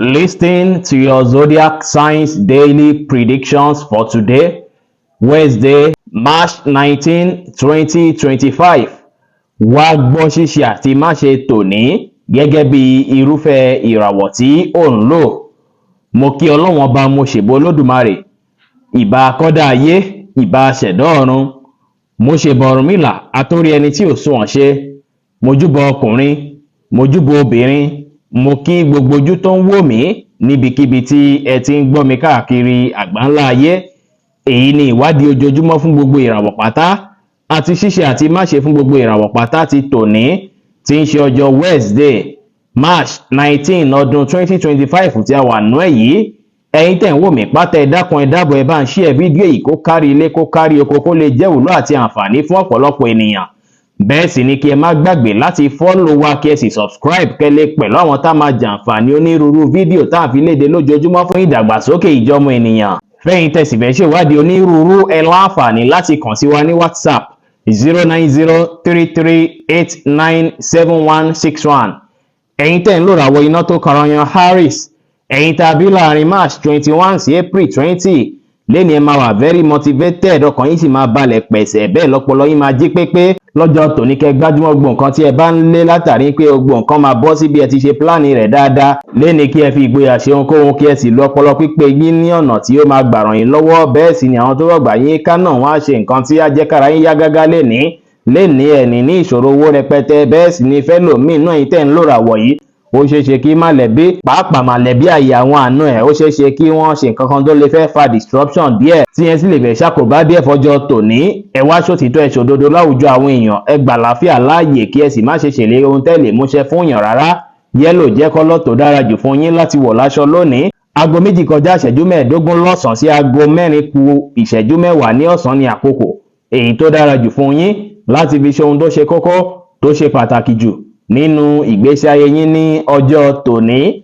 Listen to your zodiac signs daily predictions for today, Wednesday, March 19, 2025. Wá gbọ́ ṣíṣe àti máṣe tòní gẹ́gẹ́ bí irúfẹ́ ìràwọ̀ tí ò ń lò. Mo kí Ọlọ́run Ọba, mo ṣèbà Olódùmarè, ìbà akọ́dá ayé, ìbà aṣẹ̀dá ọ̀run. Mo ṣèbà Ọ̀rúnmìlà, atórí ẹni tí ò sunwọ̀n ṣe. Mojúbọ ọkùnrin, mojúbọ obìnrin, mo kí gbogbo ojú tó ń wò mí níbikíbi tí ẹ ti ń gbọ́ mi káàkiri àgbáńlá ayé. Èyí ni ìwádìí ojoojúmọ́ fún gbogbo ìràwọ̀ pátá àti ṣíṣe àti máṣe fún gbogbo ìràwọ̀ pátá ti tòní, tí ń ṣe ọjọ́ Wednesday, March 19, ọdún 2025 tí a wà nú ẹ̀ yìí. Ẹ̀yin tẹ̀ ń wò mí pátá, ẹ dákun, ẹ dábọ̀, ẹ bá ń share fídíò yìí kó kárí ilé, kó kárí oko, kó lè jẹ́ ìwúlò àti àǹfààní fún ọ̀pọ̀lọpọ̀ ènìyàn. Bẹ́ẹ̀ sì ni kí ẹ má gbàgbé láti follow wa, kí ẹ sì subscribe kẹ́lẹ́ pẹ̀lú àwọn tá máa jàǹfààní onírúurú fídíò tá à ń fi léde lójoojúmọ́ fún ìdàgbàsókè ìjọmọ ènìyàn. Fẹ́yìn tẹ̀sí fẹ́ ṣèwádìí onírúurú, ẹ láǹfààní láti kàn sí wa ní WhatsApp 09033897161. Ẹ̀yin tẹ̀ ń lò ràwọ̀ iná tó kọranyan Aries, ẹ̀yin tá a bí láàrin March 21 sí April 20, lẹ́ni ẹ máa wà very motivated, ọkàn yín sì máa balẹ̀ pẹ̀sẹ̀, bẹ́ẹ̀ lọ́pọlọ yín máa jí pépé lọ́jọ́ tòní. Kẹ́ gbájúmọ́ gbogbo nǹkan tí ẹ bá ń lé, látàrí pé gbogbo nǹkan máa bọ́ sí bí ẹ ti ṣe plan rẹ̀ dáadáa. Lẹ́ni kí ẹ fi ìgboyà ṣe ohunkóhun, kí ẹ sì lo ọpọlọ pípé yín ní ọ̀nà tí ó máa gbà ràn yín lọ́wọ́. Bẹ́ẹ̀ sì ni àwọn tó rọ̀gbà yín ká náà, wọ́n á ṣe nǹkan tí á jẹ́ kára yín yá gágá lénìí. Lénìí, ẹ̀ní ní ìṣòro owó rẹpẹtẹ. Bẹ́ẹ̀ sì ni fẹ́lòmíì náà, yín tẹ̀ ń lòrà wọ̀ yìí, ó ṣeé ṣe kí mọ̀lẹ́bí, pàápàá mọ̀lẹ́bí àyè àwọn àna ẹ̀, ó ṣeé ṣe kí wọ́n ṣe nǹkan kan tó lè fẹ́ fa disruption díẹ̀, tí yẹn sì lè fẹ́ ṣàkóbá díẹ̀ fọjọ́ tòní. Ẹ wá ṣòtítọ́, ẹ ṣòdodo láwùjọ àwọn èèyàn, ẹ gbà láfíà láàyè, kí ẹ sì má ṣe ṣèlérí ohun tẹ́ lè múṣẹ fún èèyàn rárá. Yellow jẹ́ colour tó dára jù fún yín láti wọ̀ láṣọ lónìí. Aago 2:25 lọ́sàn-án sí aago 3:50 ní ọ̀sán ní àkókò èyí tó dára jù fún yín láti fi ṣe ohun tó ṣe kókó, tó ṣe pàtàkì jù nínú ìgbésí ayé yín ní ọjọ́ tòní.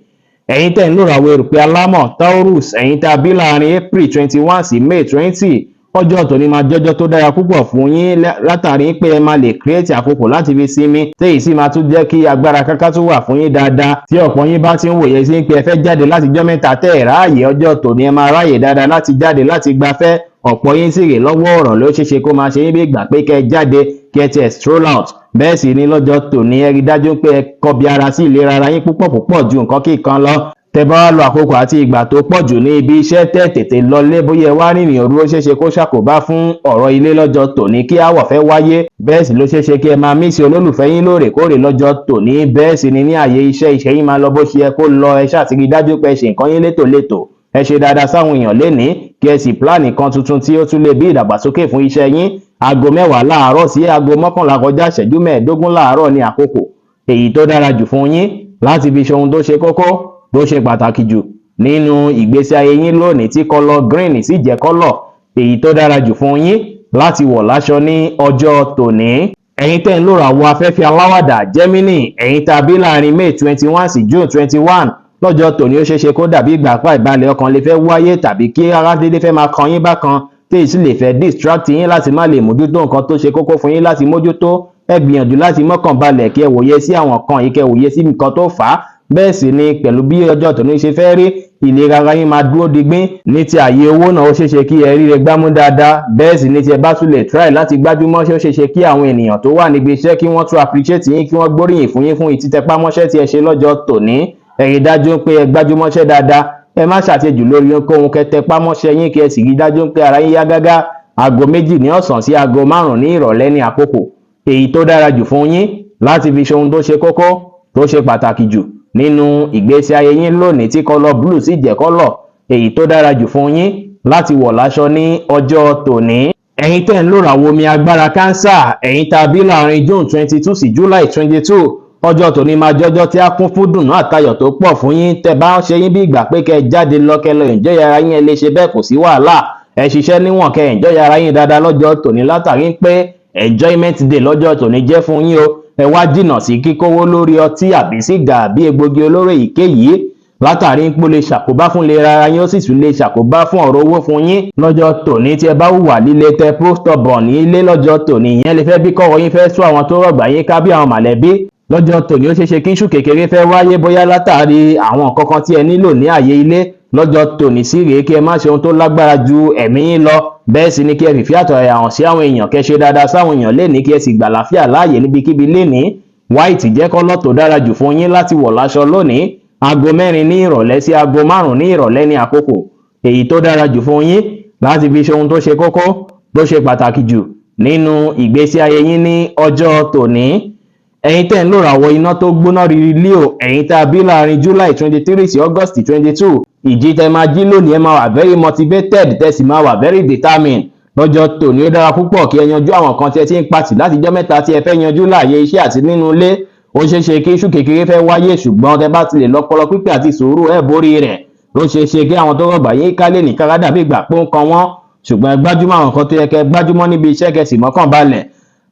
Ẹ̀yin tẹ̀ ń lò ràwọ̀ erùpẹ̀ alámọ̀ Taurus, ẹ̀yin tá a bí láàrin April 21 sí May 20, ọjọ́ tòní máa jọjọ́ tó dára púpọ̀ fún yín, látàrí pé ẹ máa lè create àkókò láti fi sinmi, téyì sì máa tún jẹ́ kí agbára káká tún wà fún yín dáadáa. Tí ọ̀pọ̀ yín bá ti ń wòye sí pé ẹ fẹ́ jáde láti jọ́ mẹ́ta tẹ́ ẹ̀ ráàyè, ọjọ́ tòní ẹ máa ráàyè dáadáa láti jáde láti gbafẹ́. Ọ̀pọ̀ yín sì rè lọ́wọ́ ọ̀rọ̀ ló ṣeéṣe kó máa ṣe yín bí ìgbà pé kẹ́ ẹ jáde, kẹ́ ẹ tiẹ̀ stroll out. Bẹ́ẹ̀ sì ni lọ́jọ́ tòní, ẹ rí dájú pé ẹ kọbi ara sí ìlera ara yín púpọ̀ púpọ̀ ju nǹkan kíkan lọ. Tẹ́ bá wá lo àkókò àti ìgbà tó pọ̀ jù ní ibi iṣẹ́, tẹ́ tètè lọlé, bóyá ẹ wá rìnrìn òru, ó ṣeéṣe kó ṣàkóbá fún ọ̀rọ̀ ilé lọ́jọ́ tòní, kí áwọ̀ fẹ́ wáyé. Bẹ́ẹ̀ sì ló ṣeéṣe kí ẹ máa miss olólùfẹ́ yín lóòrèkóòrè lọ́jọ́ tòní. Bẹ́ẹ̀ sì ni ní àyè iṣẹ́, iṣẹ́ yín máa lọ bó ṣe yẹ kó lọ. Ẹ ṣáà ti rí dájú pé ẹ ṣe nǹkan yín létòlétò, ẹ ṣe dáadáa sáwọn èèyàn lénìí, kí ẹ sì plan kan tuntun tí ó tún lè bí ìdàgbàsókè fún iṣẹ́ yín. Aago 10 láàárọ̀ sí aago 10:45 láàárọ̀ ní àkókò èyí tó dára jù fún yín láti fi ṣe ohun tó ṣe kókó, tó ṣe pàtàkì jù nínú ìgbésí ayé yín lónìí, tí colour green sì jẹ́ colour èyí tó dára jù fún yín láti wọ̀ láṣọ ní ọjọ́ tòní. Ẹ̀yin tẹ́ ń lò ràwọ̀ afẹ́fẹ́ aláwàdà Gemini, ẹ̀yin tá a bí láàrin May 21 sí June 21, lọ́jọ́ tòní ó ṣeéṣe kó dàbí ìgbà pa ìbalẹ̀ ọkàn lè fẹ́ wáyé, tàbí kí ara dédé fẹ́ máa kan yín bákan, tí èyí sì lè fẹ́ distract yín láti má lè mójútó nǹkan tó ṣe kókó fún yín láti mójútó. Ẹ gbìyànjú láti mọ́kàn balẹ̀, kí ẹ wòye sí àwọn kan yìí, kí ẹ wòye sí nǹkan tó fà á. Bẹ́ẹ̀ sì ni pẹ̀lú bí ọjọ́ tòní ṣe fẹ́ rí, ìlera ara yín máa dúró digbín. Ní ti ààyè owó náà, ó ṣeéṣe kí ẹ ríre gbámú dáadáa. Bẹ́ẹ̀ sì ni tí ẹ bá tún lè try láti gbájúmọ́ ṣé, ó ṣeéṣe kí àwọn ènìyàn tó wà níbi iṣẹ́ kí wọ́n tún appreciate yín, kí wọ́n gbóríyìn fún yín fún ìtítẹpámọ́ṣẹ́ tí ẹ ṣe lọ́jọ́ tòní. Ẹ rí dájú pé ẹ gbájúmọ́ṣẹ́ dáadáa, ẹ má ṣàṣejù lórí ohunkóhun, kẹ́ tẹpámọ́ṣẹ́ yín, kí ẹ sì rí dájú pé ara yín yá gágá. Aago 2 ní ọ̀sán sí aago 5 ní ìrọ̀lẹ́ ní àkókò èyí tó dára jù fún yín láti fi ṣe ohun tó ṣe kókó, tó ṣe pàtàkì jù nínú ìgbésí ayé yín lónìí, tí colour blue sì jẹ́ colour èyí tó dára jù fún yín láti wọ̀ láṣọ ní ọjọ́ tòní. Ẹ̀yin tẹ́ ń lò ràwọ̀ omi agbára Cancer, ẹ̀yin tá a bí láàrin June 22 sí July 22, ọjọ́ tòní máa jọjọ́ tí a kún fún dùnú àtayọ̀ tó pọ̀ fún yín. Tẹ́ bá ń ṣe yín bí ìgbà pé kẹ́ jáde lọ, kẹ́ lọ enjoy ara yín, ẹ lè ṣe bẹ́ẹ̀, kò sí wàhálà. Ẹ ṣiṣẹ́ níwọ̀n, kẹ́ enjoy ara yín dáadáa lọ́jọ́ tòní, látàrí pé enjoyment day lọ́jọ́ tòní jẹ́ fún yín o. Ẹ wá jìnnà sí kíkówó lórí ọtí àbí sìgá àbí egbògi olóró èyíkéyìí, látàrí pé ó lè ṣàkóbá fún ìlera ara yín, ó sì tún lè ṣàkóbá fún ọ̀rọ̀ owó fún yín lọ́jọ́ tòní. Tí ẹ bá hùwà líle, tẹ stubborn ní ilé lọ́jọ́ tòní, ìyẹn lè fẹ́ bí kọ́rọ̀ yín fẹ́ sú àwọn tó rọ̀gbà yín ká bí àwọn mọ̀lẹ́bí. Lọ́jọ́ tòní, ó ṣeéṣe kí issue kékeré fẹ́ wáyé, bóyá látàrí àwọn nǹkan kan tí ẹ nílò ní àyè ilé. Lọ́jọ́ tòní sí rèé, kí ẹ má ṣe ohun tó lágbára ju ẹ̀mí yín lọ. Bẹ́ẹ̀ sì ni kí ẹ fìfẹ́ àtọ̀yàyà hàn sí àwọn èèyàn, kẹ́ ṣe dáadáa sáwọn èèyàn lénìí, kí ẹ sì gbàlàáfíà láàyè níbikíbi lénìí. White jẹ́ colour tó dára jù fún yín láti wọ̀ láṣọ lónìí. Aago 4 ní ìrọ̀lẹ́ sí aago 5 ní ìrọ̀lẹ́ ní àkókò èyí tó dára jù fún yín láti fi ṣe ohun tó ṣe kókó, tó ṣe pàtàkì jù nínú ìgbésí ayé yín ní ọjọ́ tòní. Ẹ̀yin tẹ́ ń lò ràwọ̀ iná tó gbóná riri Leo, ẹ̀yin tá a bí láàrin July 23 sí August 22, ìjí tẹ́ máa jí lónìí, ẹ máa wà very motivated, tẹ́ sì máa wà very determined. Lọ́jọ́ tòní, ó dára púpọ̀ kí ẹ yanjú àwọn kan tí ẹ ti ń patì látijọ́ mẹ́ta tí ẹ fẹ́ yanjú láàyè iṣẹ́ àti nínú ilé. Ó ṣeé ṣe kí issue kékeré fẹ́ wáyé, ṣùgbọ́n tẹ́ bá ti lè lọ́pọlọ pípé àti sùúrù, ẹ borí rẹ̀. Ó ṣeé ṣe kí àwọn tó rọ̀gbà yín kálẹ̀ ní kára dàbí ìgbà pé ó ń kan wọ́n, ṣùgbọ́n ẹ gbájúmọ́ àwọn nǹkan tó yẹ kẹ́ gbájúmọ́ níbi iṣẹ́, kẹ́ sì mọ́kàn balẹ̀.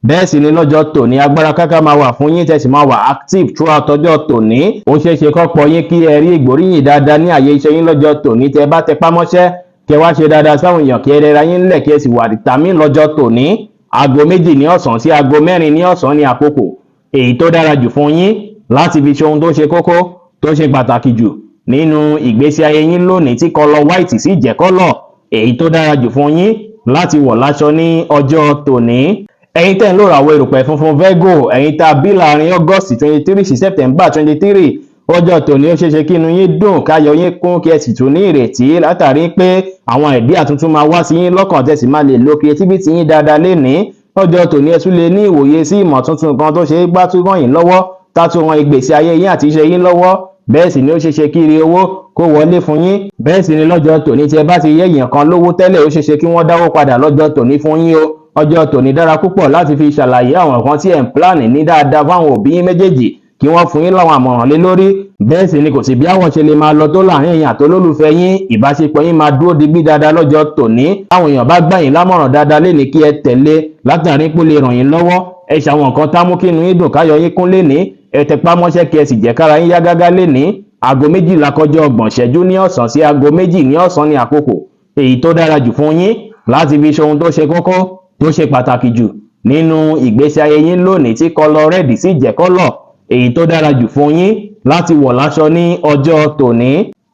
Bẹ́ẹ̀ sì ni lọ́jọ́ tòní, agbára káká máa wà fún yín, tẹ́ sì máa wà active throughout ọjọ́ tòní. Ó ṣeé ṣe kọ́pọ̀ yín kí ẹ rí ìgbóríyìn dáadáa ní àyè iṣẹ́ yín lọ́jọ́ tòní. Tẹ́ bá tẹpá mọ́ṣẹ́, kẹ́ wá ṣe dáadáa sáwọn èèyàn, kí ẹ rẹra yín ńlẹ̀, kí ẹ sì wà determined lọ́jọ́ tòní. Aago 2 ní ọ̀sán sí aago 4 ní ọ̀sán ní àkókò èyí tó dára jù fún yín láti fi ṣe ohun tó ṣe kókó, tó ṣe pàtàkì jù nínú ìgbésí ayé yín lónìí, tí colour white sì jẹ́ colour èyí tó dára jù fún yín láti wọ̀ láṣọ ní ọjọ́ tòní. Ẹ̀yin tẹ́ ń lò ràwọ̀ erùpẹ̀ funfun Virgo, ẹ̀yin tá a bí láàrin August 23 sí September 23, ọjọ́ tòní, ó ṣeéṣe kí inú yín dùn, káyọ̀ yín kún, kí ẹ sì tún ní ìrètí látàrí pé àwọn idea tuntun máa wá sí yín lọ́kàn, tẹ́ sì máa lè lo creativity yín dáadáa lénìí. Lọ́jọ́ tòní, ẹ tún lè ní ìwòye sí ìmọ̀ tuntun kan tó ṣe é gbá tún ràn yín lọ́wọ́, tá tún ran ìgbésí ayé yín àti iṣẹ́ yín lọ́wọ́. Bẹ́ẹ̀ sì ni ó ṣeéṣe kí ire owó kó wọlé fún yín. Bẹ́ẹ̀ sì ni lọ́jọ́ tòní, tí ẹ bá ti yé èèyàn kan lówó tẹ́lẹ̀, ó ṣeéṣe kí wọ́n dáwó padà lọ́jọ́ tòní fún yín o. Ọjọ́ tòní dára púpọ̀ láti fi ṣàlàyé àwọn nǹkan tí ẹ̀ ń plan ní dáadáa fáwọn òbí yín méjèèjì, kí wọ́n fún yín láwọn àmọ̀ràn lé lórí. Bẹ́ẹ̀ sì ni kò sí bí àwọn ṣe lè máa lọ tó láàrin èèyàn àtolólùfẹ́ yín, ìbáṣepọ̀ yín máa dúró digbí dáadáa lọ́jọ́ tòní. Táwọn èèyàn bá gbà yín lámọ̀ràn dáadáa lénìí, kí ẹ tẹ̀lé látàrí pé ó lè ràn yín lọ́wọ́. Ẹ ṣàwọn nǹkan tá mú kí inú yín dùn, káyọ̀ yín kún lénìí. Ẹ tẹpá mọ́ṣẹ́, kí ẹ sì jẹ́ kára yín yá gágá lénìí. Aago 12 kọjá 30 ìṣẹ́jú ní ọ̀sán sí aago 2 ní ọ̀sán ní àkókò èyí tó dára jù fún yín láti fi ṣe ohun tó ṣe kókó, tó ṣe pàtàkì jù nínú ìgbésí ayé yín lónìí, tí colour red sì jẹ́ colour èyí tó dára jù fún yín láti wọ̀ láṣọ ní ọjọ́ tòní.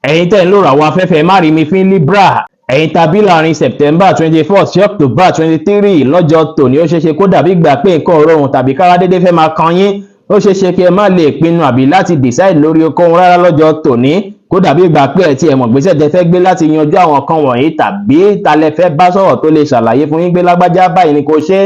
Ẹ̀yin tẹ́ ń lò ràwọ̀ afẹ́fẹ́ márìmífín Libra, ẹ̀yin tàbí láàrin September 24 sí October 23, lọ́jọ́ tòní, ó ṣeéṣe kó dàbí ìgbà pé nǹkan ò rọrùn tàbí kára dédé fẹ́ máa kan yín. Ó ṣeéṣe kí ẹ má lè pinnu àbí láti decide lórí ohunkóhun rárá lọ́jọ́ tòní, kó dàbí ìgbà pé ẹ ti ẹ̀ mọ̀ gbèsè tẹ fẹ́ gbé láti yanjú àwọn kan wọ̀nyí, tàbí ta lẹ fẹ́ bá sọ̀rọ̀ tó lè ṣàlàyé fún yín pé lágbájá, báyìí ni kò ṣe.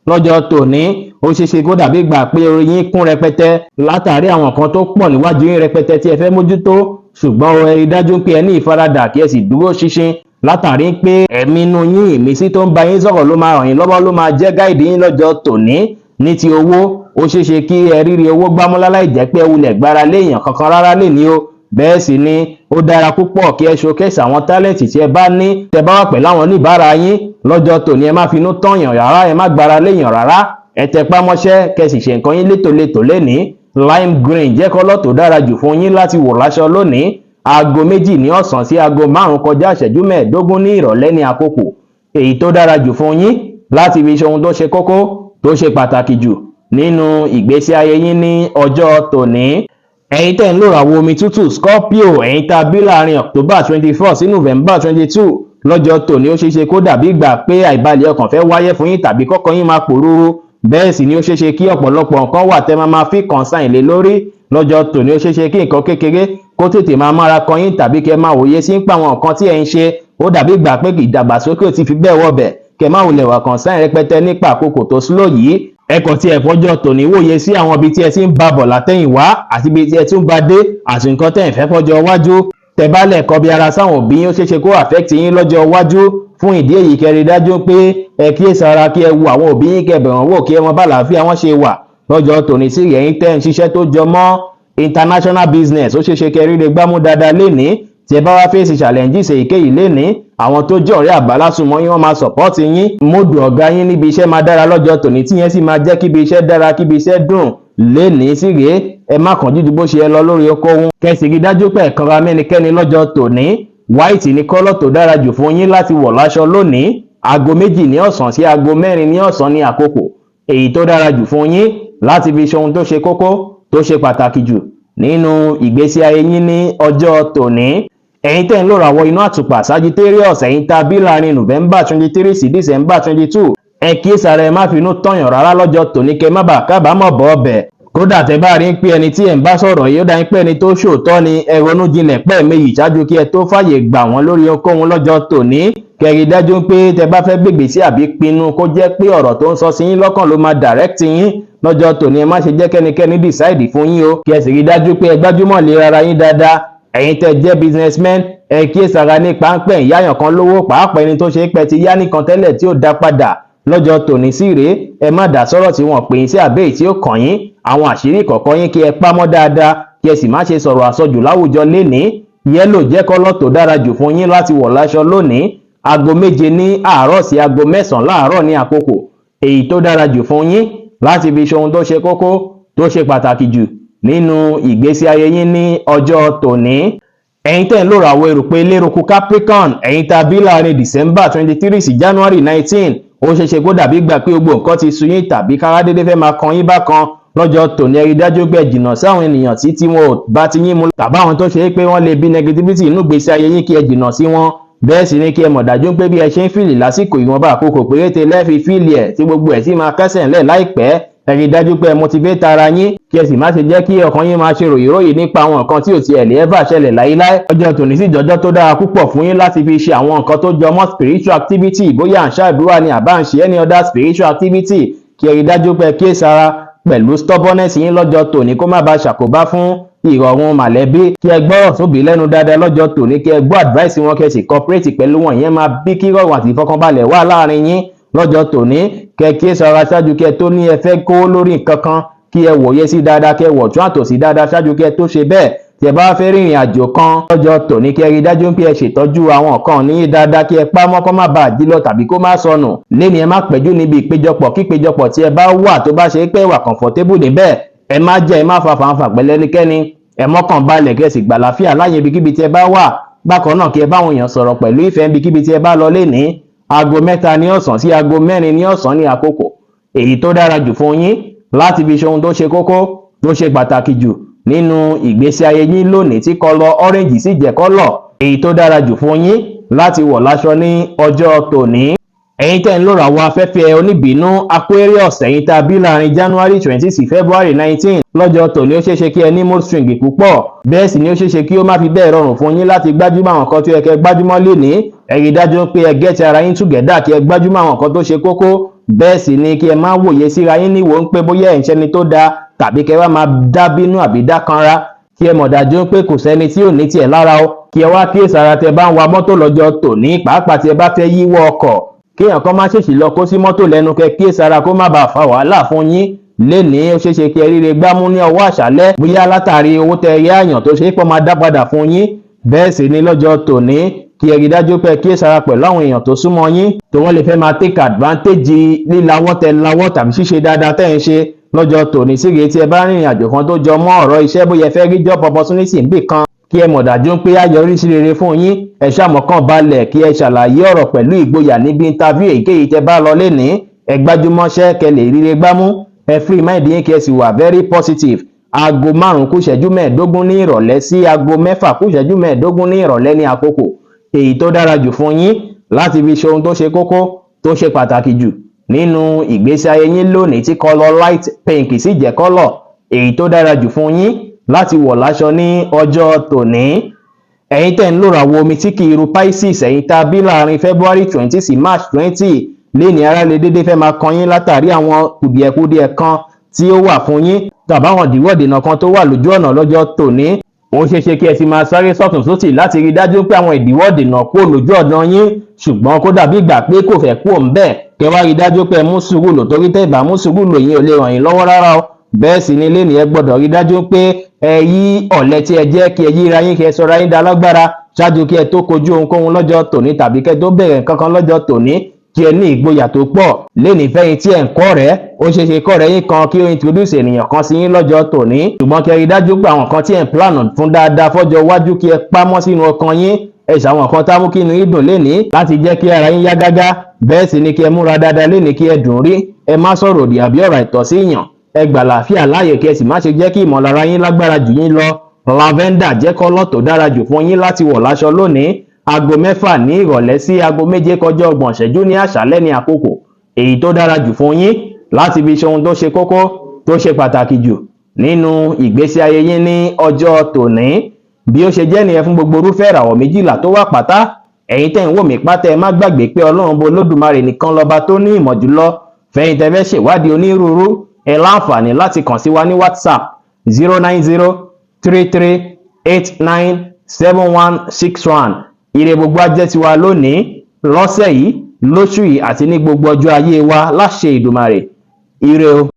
Lọ́jọ́ tòní, ó ṣeéṣe kó dàbí ìgbà pé orí yín kún rẹpẹtẹ látàrí àwọn kan tó pọ̀ níwájú yín rẹpẹtẹ tí ẹ fẹ́ mójútó, ṣùgbọ́n ẹ rí dájú pé ẹ ní ìfaradà, kí ẹ sì dúró ṣinṣin látàrí pé ẹ̀mí inú yín, ìmísí tó ń bá yín sọ̀rọ̀ ló máa ràn yín lọ́wọ́, ló máa jẹ́ guide yín lọ́jọ́ tòní. Ní ti owó, ó ṣeéṣe kí ẹ rírí owó gbámú láláì jẹ́ pé ẹ wulẹ̀ gbára léèyàn kankan rárá lénìí o. Bẹ́ẹ̀ sì ni ó dára púpọ̀ kí ẹ showcase àwọn talent tí ẹ bá ní. Tẹ́ bá wà pẹ̀lú àwọn oníbàárà yín lọ́jọ́ tòní, ẹ má finú tọ̀yàn rárá, ẹ má gbára léèyàn rárá. Ẹ tẹpá mọ́ṣẹ́, kẹ́ sì ṣe nǹkan yín létòlétò lénìí. Lime green jẹ́ colour tó dára jù fún yín láti wọ̀ láṣọ lónìí. Aago 2 ní ọ̀sán sí aago 5 kọjá ìṣẹ́jú 15 ní ìrọ̀lẹ́ ní àkókò èyí tó dára jù fún yín láti fi ṣe ohun tó ṣe kókó, tó ṣe pàtàkì jù nínú ìgbésí ayé yín ní ọjọ́ tòní. Ẹ̀yin tẹ́ ń lò ràwọ̀ omi tútù Scorpio, ẹ̀yin tá a bí láàrin October 24 sí November 22, lọ́jọ́ tòní, ó ṣeéṣe kó dàbí ìgbà pé àìbalẹ̀ ọkàn fẹ́ wáyé fún yín tàbí kọ́kàn yín máa pòrúurú. Bẹ́ẹ̀ sì ni ó ṣeéṣe kí ọ̀pọ̀lọpọ̀ nǹkan wà tẹ́ máa máa fi concern lé lórí. Lọ́jọ́ tòní, ó ṣeéṣe kí nǹkan kékeré kó tètè máa mára kan yín, tàbí kẹ́ máa wòye sí ń pa àwọn nǹkan tí ẹ̀ ń ṣe, ó dàbí ìgbà pé ìdàgbàsókè ò ti fi bẹ́ẹ̀ wọbẹ̀. Kẹ́ má wulẹ̀ wà concern rẹpẹtẹ nípa àkókò tó slow yìí. Ẹ kàn tí ẹ fọjọ́ tòní wòye sí àwọn ibi tí ẹ ti ń ba bọ̀ látẹ̀yìnwá àti ibi tí ẹ tún bá dé àti nǹkan tẹ́ ẹ̀ fẹ́ fọjọ́ iwájú. Tẹ́ bá lẹ̀ kọbi ara sáwọn òbí yín, ó ṣeéṣe kó affect yín lọ́jọ́ iwájú. Fún ìdí èyí, kẹ́ rí dájú pé ẹ kíyèsára, kí ẹ wo àwọn òbí yín, kẹ́ bẹ̀ wọ́n wò, kí ẹ mọ bá àlàáfíà wọn ṣe wà. Lọ́jọ́ tòní sí, ẹ̀yin tẹ́ ń ṣiṣẹ́ tó jọ mọ́ international business, ó ṣeéṣe kẹ́ ríre gbámú dáadáa lénìí. Tí ẹ bá wá face challenges èyíkéyìí lénìí, àwọn tó jẹ́ ọ̀rẹ́ àbálásùnmọ́ yín, wọ́n máa support yín. Mood ọ̀gá yín níbi iṣẹ́ máa dára lọ́jọ́ tòní, tí yẹn sì máa jẹ́ kíbi iṣẹ́ dára, kíbi iṣẹ́ dùn lénìí. Sí rèé, ẹ má kánjú ju bó ṣe yẹ lọ lórí okòwò, kẹsì rí dájú pé ẹ̀kanra mẹ́nikẹ́ni lọ́jọ́ tòní. White ní colour tó dára jù fún yín láti wọ̀ láṣọ lónìí. Aago 2 ní ọ̀sán sí aago 4 ní ọ̀sán ní àkókò èyí tó dára jù fún yín láti fi ṣe ohun tó ṣe kókó, tó ṣe pàtàkì jù nínú ìgbésí ayé yín ní ọjọ́ tòní. Ẹ̀yin tẹ́ ń lò ràwọ̀ iná àtùpà Sagittarius, ẹ̀yin tá a bí láàrin November 23 sí December 22, ẹ kíyèsára, ẹ má finú tọ̀yàn rárá lọ́jọ́ tòní, kẹ má bàa kábàámọ̀ bọ́ ọbẹ̀. Kódà tẹ bá rí pé ẹni tí ẹ̀ ń bá sọ̀rọ̀ yìí ó dá yín pé ẹni tó ṣòótọ́ ni, ẹ ronú jinlẹ̀ pẹ́ẹ́mejì ṣáájú kí ẹ tó fàyè gbà wọ́n lórí ohunkóhun lọ́jọ́ tòní. Kẹrí dájú pé tẹ bá fẹ́ gbègbè sí àbí pinnu, kó jẹ́ pé ọ̀rọ̀ tó ń sọ sí yín lọ́kàn ló máa direct yín lọ́jọ́ tòní. Ẹ má ṣe jẹ́ kẹ́nikẹ́ni decide fún yín o, kí ẹ sì rí dájú pé ẹ gbájúmọ̀ lé ara yín dáadáa. Ẹ̀yin tẹ́ jẹ́ businessman, ẹ kíyèsára ní páńpẹ́ ìyáyàn kan lówó, pàápàá ẹni tó ṣe é pẹ́ ti yá nìkan tẹ́lẹ̀ tí ó dá padà lọ́jọ́ tòní sí rèé. Ẹ má dá sọ́rọ̀ tí wọ́n pè yín sí àbẹ́ tí ó kàn yín. Àwọn àṣírí ìkọ̀kọ̀ yín, kí ẹ pamọ́ dáadáa, kí ẹ sì má ṣe sọ̀rọ̀ àsọjù láwùjọ lénìí. Yellow jẹ́ colour tó dára jù fún yín láti wọ̀ láṣọ lónìí. Aago 7 ní àárọ̀ sí aago 9 láàárọ̀ ní àkókò èyí tó dára jù fún yín láti fi ṣe ohun tó ṣe kókó, tó ṣe pàtàkì jù nínú ìgbésí ayé yín ní ọjọ́ tòní. Ẹ̀yin tẹ́ ń lò ràwọ̀ erùpẹ̀ eléruku Capricorn, ẹ̀yin tá a bí láàrin December 23 sí January 19, ó ṣeéṣe kó dàbí gbà pé gbogbo nǹkan ti sú yín tàbí kára dédé fẹ́ máa kan yín bákan lọ́jọ́ tòní. Ẹ rí dájú pé ẹ jìnnà sáwọn ènìyàn tí wọn ò bá ti yín mu, tàbáwọn tó ṣe é pé wọ́n lè bí negativity inú ìgbésí ayé yín, kí ẹ jìnnà sí wọn. Bẹ́ẹ̀ sì ni kí ẹ mọ̀ dájú pé bí ẹ ṣe ń feel lásìkò, ìwọ̀nba àkókò péréte lẹ́ẹ̀fi feel ẹ̀, tí gbogbo ẹ̀ sì máa kẹ́sẹ̀ ńlẹ̀ láìpẹ́. Ẹ rí dájú pé ẹ motivate ara yín, kí ẹ sì má ṣe jẹ́ kí ọkàn yín máa ṣe ròyìnròyìn nípa àwọn nǹkan tí ò tiẹ̀ lè ever ṣẹlẹ̀ láíláí. Ọjọ́ tòní sì jọjọ́ tó dára púpọ̀ fún yín láti fi ṣe àwọn nǹkan tó jọ mọ́ spiritual activity, bóyá à ń ṣàdúrà ni àbá ń ṣe any other spiritual activity. Kí ẹ rí dájú pé kíyèsára pẹ̀lú stubbornness yín lọ́jọ́ tòní, kó má bàa ṣàkóbá fún ìrọ̀rùn màlẹ́bí. Kí ẹ gbọ́rọ̀ sóbì lẹ́nu dáadáa lọ́jọ́ tòní, kí ẹ gbọ́ advice wọn, kí ẹ sì cooperate pẹ̀lú wọn. Ìyẹn máa bí kí rọrùn àti ìfọkànbalẹ̀ wà láàrin yín lọ́jọ́ tòní. Kẹ kíyèsára ṣáájú kí ẹ tó ní ẹ fẹ́ kó lórí nǹkan kan, kí ẹ wòye sí dáadáa, kí ẹ wọ̀ tún àtòsí dáadáa ṣáájú kí ẹ tó ṣe bẹ́ẹ̀. Tí ẹ bá fẹ́ rìnrìn àjò kan lọ́jọ́ tòní, kí ẹ rí dájú pé ẹ ṣètọ́jú àwọn nǹkan ní dáadáa, kí ẹ pamọ́ kó má bàa jí lọ tàbí kó má sọnù. Léni, ẹ má pẹ́jù níbi ìpéjọpọ̀ kí ìpéjọpọ̀ tí ẹ bá wà tó bá ṣe pé wà comfortable níbẹ̀. Ẹ má jẹ́ ẹ má fa fàǹfà pẹ̀lú ẹnikẹ́ni. Ẹ mọ́kàn balẹ̀, kí ẹ sì gbàlàáfíà láyé ibikíbi tí ẹ bá wà. Bákan náà, kí ẹ báwọn èèyàn sọ̀rọ̀ pẹ̀lú ìfẹ́ ibikíbi tí ẹ bá lọ lénìí. Aago 3 ní ọ̀sán sí aago 4 ní ọ̀sán ní àkókò èyí tó dára jù fún yín láti fi ṣe ohun tó ṣe kókó, tó ṣe pàtàkì jù nínú ìgbésí ayé yín lónìí, tí colour orange sì jẹ́ colour èyí tó dára jù fún yín láti wọ̀ láṣọ ní ọjọ́ tòní. Ẹ̀yin tẹ́ ń lò ràwọ̀ afẹ́fẹ́ oníbínú Aquarius, ẹ̀yin tá a bí láàrin January 20 sí February 19, lọ́jọ́ tòní, ó ṣeéṣe kí ẹ ní mood swing púpọ̀. Bẹ́ẹ̀ sì ni ó ṣeéṣe kí ó má fi bẹ́ẹ̀ rọrùn fún yín láti gbájúmọ́ àwọn nǹkan tó yẹ kẹ́ gbájúmọ́ lénìí. Ẹ rí dájú pé ẹ get ara yín together, kí ẹ gbájúmọ́ àwọn nǹkan tó ṣe kókó. Bẹ́ẹ̀ sì ni kí ẹ má wòye síra yín níwò ń pé bóyá ẹ̀ ń ṣẹni tó dáa, tàbí kẹ́ wá máa dá bínú àbí dá kanra. Kí ẹ mọ̀ dájú pé kò sẹ́ni tí ò ní tiẹ̀ lára o. Kí ẹ wá kíyèsára tẹ bá ń wa mọ́tò lọ́jọ́ tòní, pàápàá tí ẹ bá fẹ́ yíwọ́ ọkọ̀, kéèyàn kan má ṣèṣì lọ kó sí mọ́tò lẹ́nu. Kẹ́ kíyèsára kó má bàa fa wàhálà fún yín lénìí. Ó ṣeéṣe kí ẹ ríre gbámú ní ọwọ́ àṣálẹ́, bóyá látàrí owó tẹ rí àyàn tó ṣe é pọ̀ máa dá padà fún yín. Bẹ́ẹ̀ sì ni lọ́jọ́ tòní, kí ẹ rí dájú pé kíyèsára pẹ̀lú àwọn èèyàn tó súnmọ́ yín, tó wọ́n lè fẹ́ máa take advantage lílawọ́ tẹ lawọ́ tàbí ṣíṣe dáadáa tẹ́ ń ṣe lọ́jọ́ tòní. Síre tí ẹ bá rìnrìn àjò kan tó jọ mọ́ ọ̀rọ̀ iṣẹ́, bóyá ẹ fẹ́ rí job opportunity níbì kan, kí ẹ mọ̀ dájú pé á yọrí sí rere fún yín. Ẹ ṣàmọ̀kàn balẹ̀, kí ẹ ṣàlàyé ọ̀rọ̀ pẹ̀lú ìgboyà níbi interview èyíkéyìí tẹ bá lọ lénìí. Ẹ gbájúmọ́ṣẹ́ kẹ lè ríre gbámú. Ẹ free mind yín, kí ẹ sì wà very positive. Aago 5 kù ìṣẹ́jú 15 ní ìrọ̀lẹ́ sí aago 6 kù ìṣẹ́jú 15 ní ìrọ̀lẹ́ ní àkókò èyí tó dára jù fún yín láti fi ṣe ohun tó ṣe kókó, tó ṣe pàtàkì jù nínú ìgbésí ayé yín lónìí, tí colour light pink sì jẹ́ colour èyí tó dára jù fún yín láti wọ̀ láṣọ ní ọjọ́ tòní. Ẹ̀yin tẹ́ ń lò ràwọ̀ omi tí kì í ru Pisces, ẹ̀yin tá a bí láàrin February 20 sí March 20, léni, ara lè dédé fẹ́ máa kan yín látàrí àwọn kùdìẹ̀kudiẹ kan tí ó wà fún yín tàbáwọn ìdíwọ́dènà kan tó wà lójú ọ̀nà lọ́jọ́ tòní. Ó ṣeéṣe kí ẹ ti máa sáré sọ́tún sósì láti rí dájú pé àwọn ìdíwọ́dènà kúrò lójú ọ̀nà yín, ṣùgbọ́n kó dàbí ìgbà pé kò fẹ́ kúrò ńbẹ̀. Kẹ́ wá rí dájú pé ẹ mú sùúrù lò, torí tẹ́ ìbá mú sùúrù lò yín, ò lè ràn yín lọ́wọ́ rárá o. Bẹ́ẹ̀ sì ni lénìí, ẹ gbọ́dọ̀ rí dájú pé ẹ yí ọ̀lẹ tí ẹ jẹ́, kí ẹ yíra yín, kí ẹ sọra yín dalágbára ṣáájú kí ẹ tó kojú ohunkóhun lọ́jọ́ tòní tàbí kẹ́ tó bẹ̀rẹ̀ nǹkan kan lọ́jọ́ tòní, kí ẹ ní ìgboyà tó pọ̀ lénìí. Fẹ́yìn tí ẹ̀ ń kọ́ rẹ̀, ó ṣeé ṣe kọ́ rẹ̀ yín kan kí ó introduce ènìyàn kan sí yín lọ́jọ́ tòní, ṣùgbọ́n kí ẹ rí dájú pé àwọn kan tí ẹ̀ ń plan fún dáadáa fọ́jọ́ iwájú, kí ẹ pamọ́ sínú ọkàn yín. Ẹ ṣàwọn nǹkan tá mú kí inú yín dùn lénìí láti jẹ́ kí ara yín yá gágá. Bẹ́ẹ̀ sì ni kí ẹ múra dáadáa lénìí, kí ẹ dùn rí. Ẹ má sọ̀rọ̀ òdì àbí ọ̀rọ̀ àìtọ́ sí yàn. Ẹ gbà àlàáfíà láàyè, kí ẹ sì má ṣe jẹ́ kí ìmọ̀lára yín lágbára jù yín lọ. Lavender jẹ́ colour tó dára jù fún yín láti wọ̀ láṣọ lónìí. Aago 6 ní ìrọ̀lẹ́ sí aago 6:30 ní àṣálẹ́ ní àkókò èyí tó dára jù fún yín láti fi ṣe ohun tó ṣe kókó, tó ṣe pàtàkì jù nínú ìgbésí ayé yín ní ọjọ́ tòní. Bí ó ṣe jẹ́ nìyẹn fún gbogbo irúfẹ́ ìràwọ̀ 12 tó wà pátá. Ẹ̀yin tẹ́ ń wò mí pátá, ẹ má gbàgbé pé Ọlọ́run bo Olódùmarè nìkan lọ́ba tó ní ìmọ̀ jùlọ. Fẹ̀yìn tẹ́ fẹ́ ṣèwádìí onírúurú, ẹ láǹfààní láti kàn sí wa ní WhatsApp, 09033897161. Ire gbogbo á jẹ́ tiwa lónìí, lọ́sẹ̀ yìí, lóṣù yìí àti ní gbogbo ọjọ́ ayé wa láṣẹ Ìdùmarè. Ire o.